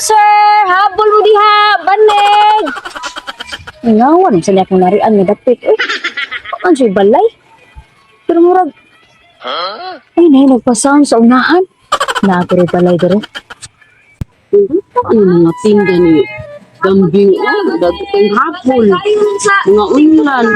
Sir! Habol mo diha! Banig! Ngawan, sa niya akong narian nga dapit. Eh, ano siya balay? Pero murag, ay, nay, nagpa-sound sa unahan. Nagro balay dere. Ano mga tinda ni Gambing, oh, dato kang hapon. Mga unlan.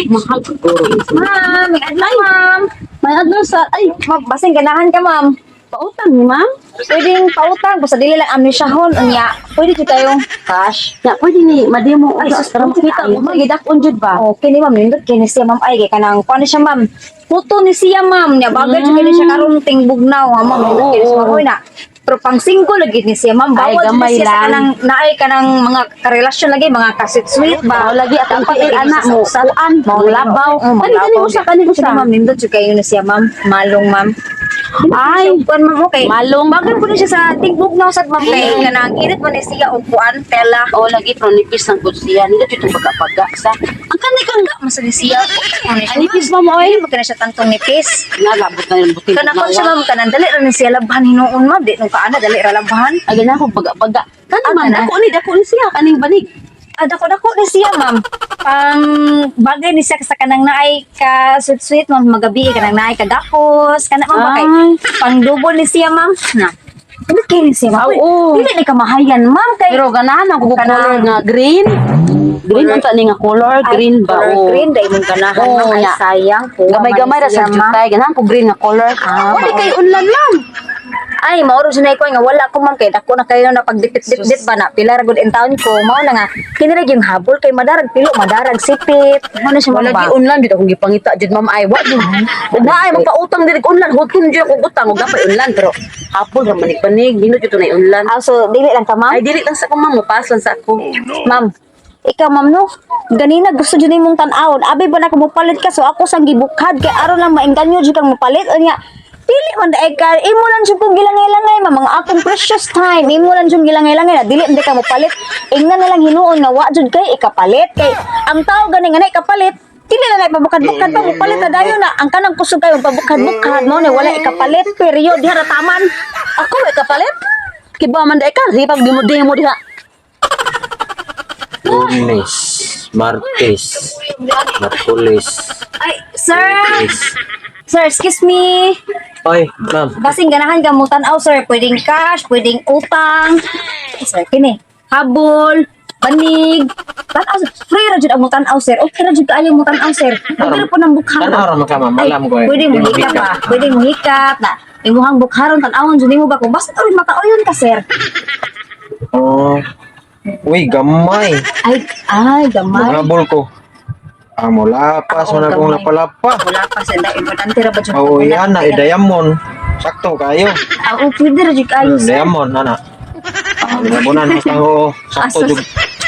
Mahal siguro. Ma'am, may adlaw, ma'am. May adlaw sa, ay, Ma'am, basing ganahan ka, ma'am. Pautang ni ma'am. Pwedeng pautang, basta dili lang amnesiahon. Unya, pwede jud tayong cash. Ya, pwede ni, mademo. Ay, Ay, para makita mo. Magidakon jud ba? Okay ni ma'am, nindot kini siya, ma'am, ay kay kanang kuan ni siya, ma'am. Puto ni siya, ma'am, nya bagay jud kini siya karon ting bugnaw ha, ma'am. Nindot kini siya, ma'am. Oy, na. Pero pang singko lagi ni siya, ma'am. Ay, Bawal jud ni gamay siya sa lang. kanang naay kanang mga karelasyon lagi, mga kasit sweet ba. Oh, lagi atong Dapat tiil lagi anak siya sa mo. usa. Kuan, Mao lagi, labaw. ma'am. Oo, Kani kani malabaw. usa, kani usa. Kini, ma'am, nindot jud kayo ni siya, ma'am. Malong, ma'am. Ay, Kuan, ma'am, okay. Malong. Bagay po ni siya sa tingbugnaw sad, ma'am, kay kanang init man ni siya og kuan tela. Oh, lagi pero nipis ng good siya. Nindot jud itong baga-baga sa. Ang kani kang Masa ni siya. Ay, nipis ma'am, oy. Ay, magkana siya tantong nipis. Nalabot na yung buting. Kana kon siya, ma'am, kanan dali ra ni siya labhan hinuon, ma'am, di nung kaana dali ra labhan. Ay, ganyan akong baga-baga. Kani Ah, ma'am, kana. dako ni siya kaning banig. Ah, dako dako ni siya, ma'am. Pang bagay ni siya sa kanang naay ka sweet sweet, ma'am, magabi kanang naay kagapos kana, ma'am, ba kay Ay. pang double ni siya, ma'am. Na. Ano kay ni siya, ma'am? Ah, oo. Dili ni kamahayan, ma'am, kay Pero ganahan ako og Kanang- color nga green. Green unta ni nga color, green ba Color o? green dai mong ganahan, Oo, ma'am, ay nya. sayang po. Gamay-gamay ra sa jutay, ganahan ko green nga color. Ah, Wala mao. kay unlan, ma'am. Ay, mauro siya ko nga wala ko, ma'am, kay dako na kayo na pagdipit-dip ba na pila ra gud in taon ko mao na nga kinirag yung habol kay madarag pilo, madarag sipit mo na siya, ma'am Wala ba. gi unlan dito akong gipangita jud, ma'am, ay wa jud. Ug naay magpautang diri og unlan, huton jud ako utang ug gapay unlan pero hapon ra man banig, nindot jud to na unlan. Ah, so dili lang ka, ma'am? Ay, dili lang sa ko, ma'am, mopas lang sa ako. Ma'am, ikaw, ma'am, no. Ganina gusto jud nimong tan-awon. Abi ba na ko mopalit ka, so ako sang gibukhad kay aron lang maengganyo jud kang mopalit unya. Dili man daay ka, imo lang jud kong gilangay-langay, ma'am, ang akong precious time. Imo lang jud gilangay-langay na dili man ka mopalit. Ingnan na lang hinuon nga wa jud kay ikapalit kay ang tao gani nga na ikapalit. Dili na na pabukad-bukad pa mopalit na dayon na ang kanang kusog kayo pabukad-bukad mo ni wala ikapalit period diha ra taman. Ako wa kapalit. Kiba man daay ka, sige pag demo diha. Lunes, Martes, Markulis, Ay, sir. Lunes. Sir, excuse me. Ay, ma'am. Basing ganahan ka mo tan-aw, sir. Pwedeng cash, pwedeng utang. Sir, kini. Habol, banig. Tan-aw, sir. Free ra jud ang mo tan-aw, sir. Okay ra jud kaayo mo tan-aw, sir. Pwede ra po ng bukharon. Tan-aw ra man ka, ma'am. Alam ko eh. Pwede mo Di hikap mahikap. ba? Pwede mo hikap na. Imuhang bukharon tan-awon jud nimo ba kung basta rin makaoyon ka, sir. Oh. Uy, gamay. Ay, ay, gamay. Maghabol ko. Ah, mulapas, Oo, man akong gamay. lapalapa. Wala pa, sir. Dahil importante ra ba jud? Oo, yan na, diamond. Sakto kayo. Ah, oo, pwede ra jud kayo, sir. Diamond, ana. Ah, Ginabunan, basta oo. Sakto Ah, jud.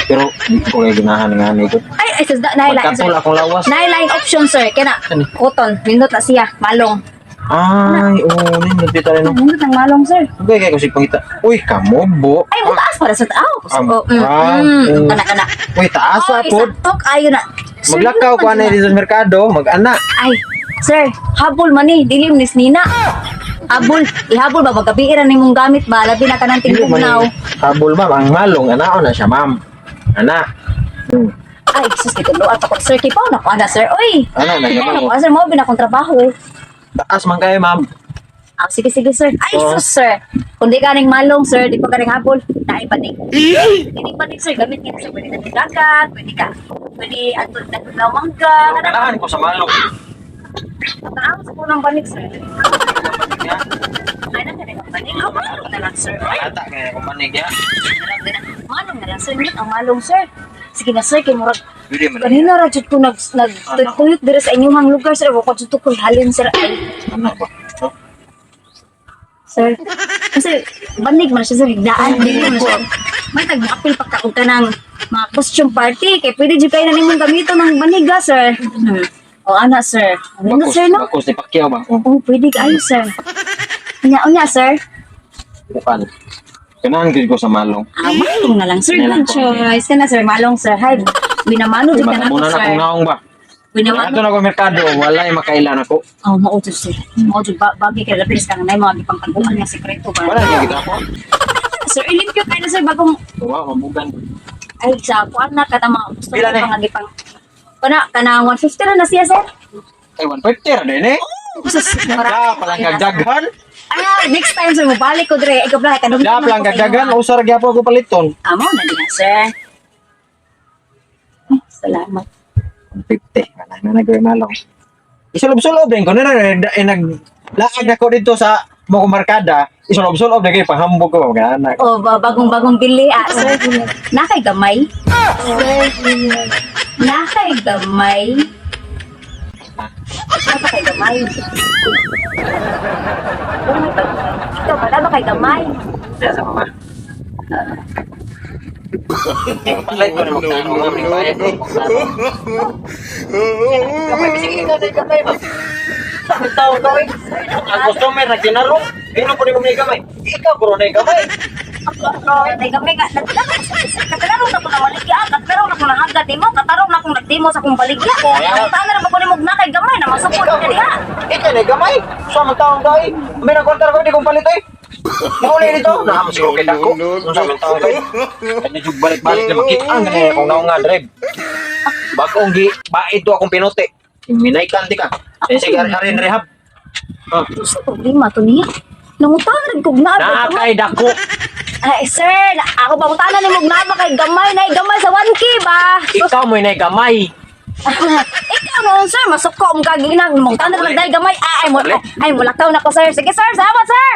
Pero, di ko kayo ginahan nga ni ko. Ay, ay, sir, na Pagkatol akong lawas. Naay option, sir. Kaya na, Ano? cotton. Nindot na siya. Malong. Ay, oo, nindot dito rin. Nindot ang malong, sir. Okay, kaya ko sig pangita. Uy, kamobo. Ay, mutaas para sa tao. Ah, Oh, ah, kana kana. Uy, taas Ay, po. sakto ayo na. Sir, Maglakaw yun ko man na sila. dito sa merkado, mag-ana. Ay, sir, habol man ni, dilim ni Nina. Habol, ihabol ba magabi ra nimong gamit ba labi na kanang Dili man tinggugnaw. ni habol, ma'am, ang malong anaon na siya, ma'am. Ana. Ay, sus gitudloan pa ko, sir, kay pa na ko ana, sir. Oy. Ana na Ay, gamay. ko, sir, mo bin akong trabaho. Taas man kayo, ma'am. Ah, sige, sige, sir. Ay, Oo. sus, sir. Kung di ka ning malong, sir, di pa ka ning habol, naay banig. Dili banig, sir, gamit niya, sir. Pwede ka dagat, pwede ka, pwede atod na mangga. Kana Kanahan ko sa malong. Tanaw sa punang banig, sir. Ay, na ka banig. Ah, malong na lang, sir. Ay, Ata kaya ko panig ya. grabe na. Malong na lang, sir. Nindot ang malong, sir. Sige na, sir, kay murag Dili man. kanina ra jud ko nag nag tuyot diri sa inyong lugar, sir. Wa ko jud ko halin, sir. Ay, Ana ba? Oh, sir. Kasi banig man siya sa biglaan. Dili man siya. May tag apil pa ka og kanang mga costume party kay pwede jud kayo na nimong gamiton ng baniga, sir. O ana, sir. Ano Bakos, sir, no? bakos ni Pacquiao ba? Oh, Oh, pwede kayo, sir. Unya unya, sir. bukan. Kanahan gid ko sa malong. Ah, malong na lang, sir. Na lang Good choice. Kana, sir, malong, sir. Hay, binamano jud ka na Muna na sir. akong naong ba. Binamano. Ato na ko merkado, walay makailan ako. Oh, mao jud, sir. Mao jud bagay kay lapis ka na may mga gipangtaguan nga sekreto ba. Wala gyud kita ako. Sir, ilimpyo kayo na, sir, bagong Wow, mabugan. Ay, sa kuan na kada mga gusto Pila na eh? ko pang gipang. Kana kanang 150 na na siya, sir. Ay, 150 ra din eh. Sus, Da, palang kagdaghan. Ah, next time, sir, mobalik ko dre. Ikaw ba kanong Da, palang kagdaghan. Usa ra gyapon ko paliton. Amo na din, sir. Ay, salamat. 150. Wala na nagawin malong. Isulob-sulob din ko. Na, na, na, eh, nag, laag na ko dito sa mo markada. Isulob-sulob na kayo. Panghambog ko. Mga anak. Oh, bagong-bagong bili, ah, sir. Nakay gamay. Nakay gamay. Nakay gamay. Ikaw ba, ba kay gamay? Siya sa mama. Palit ko na magtanong. No, Ma'am, no, bayad no. ko. Kamay, sige, ikaw na kamay ba? Ang tao ka eh. Ang customer na kinarong, hindi po ni mo gamay. Ikaw ko na gamay. Ay, gamay nga. Katarong na ko na maligya. Katarong na ko na hagad nimo. Katarong na kong nagdemo sa kong baligya. Ang tanan na ba ko nimo nakay gamay na masukol ka diha. Ikaw na gamay. So, ang taong ka eh. May nagkwartar ko, hindi kong palit eh. Nauli dito. Nahamas ko kay Dako. Kung sa aming taong ka eh. Kanya yung balik-balik na makita ang ganyan akong naunga, drive. Bagong gi, ba ito akong pinote. Minay kanti ka. Eh, sige, harin rehab. Oh. Sa problema to niya. Nangutana rin kog naa. Nakay Dako. Ay, sir, ako ba mutana nimo naa ba kay gamay na gamay sa 1K ba? Ikaw mo'y gamay. Ikaw noon, sir, masuko ang kaginang mong tanan lang dahil gamay. Ah, ay, mo, ay, mulakaw na ko, sir. Sige, sir, salamat, sir.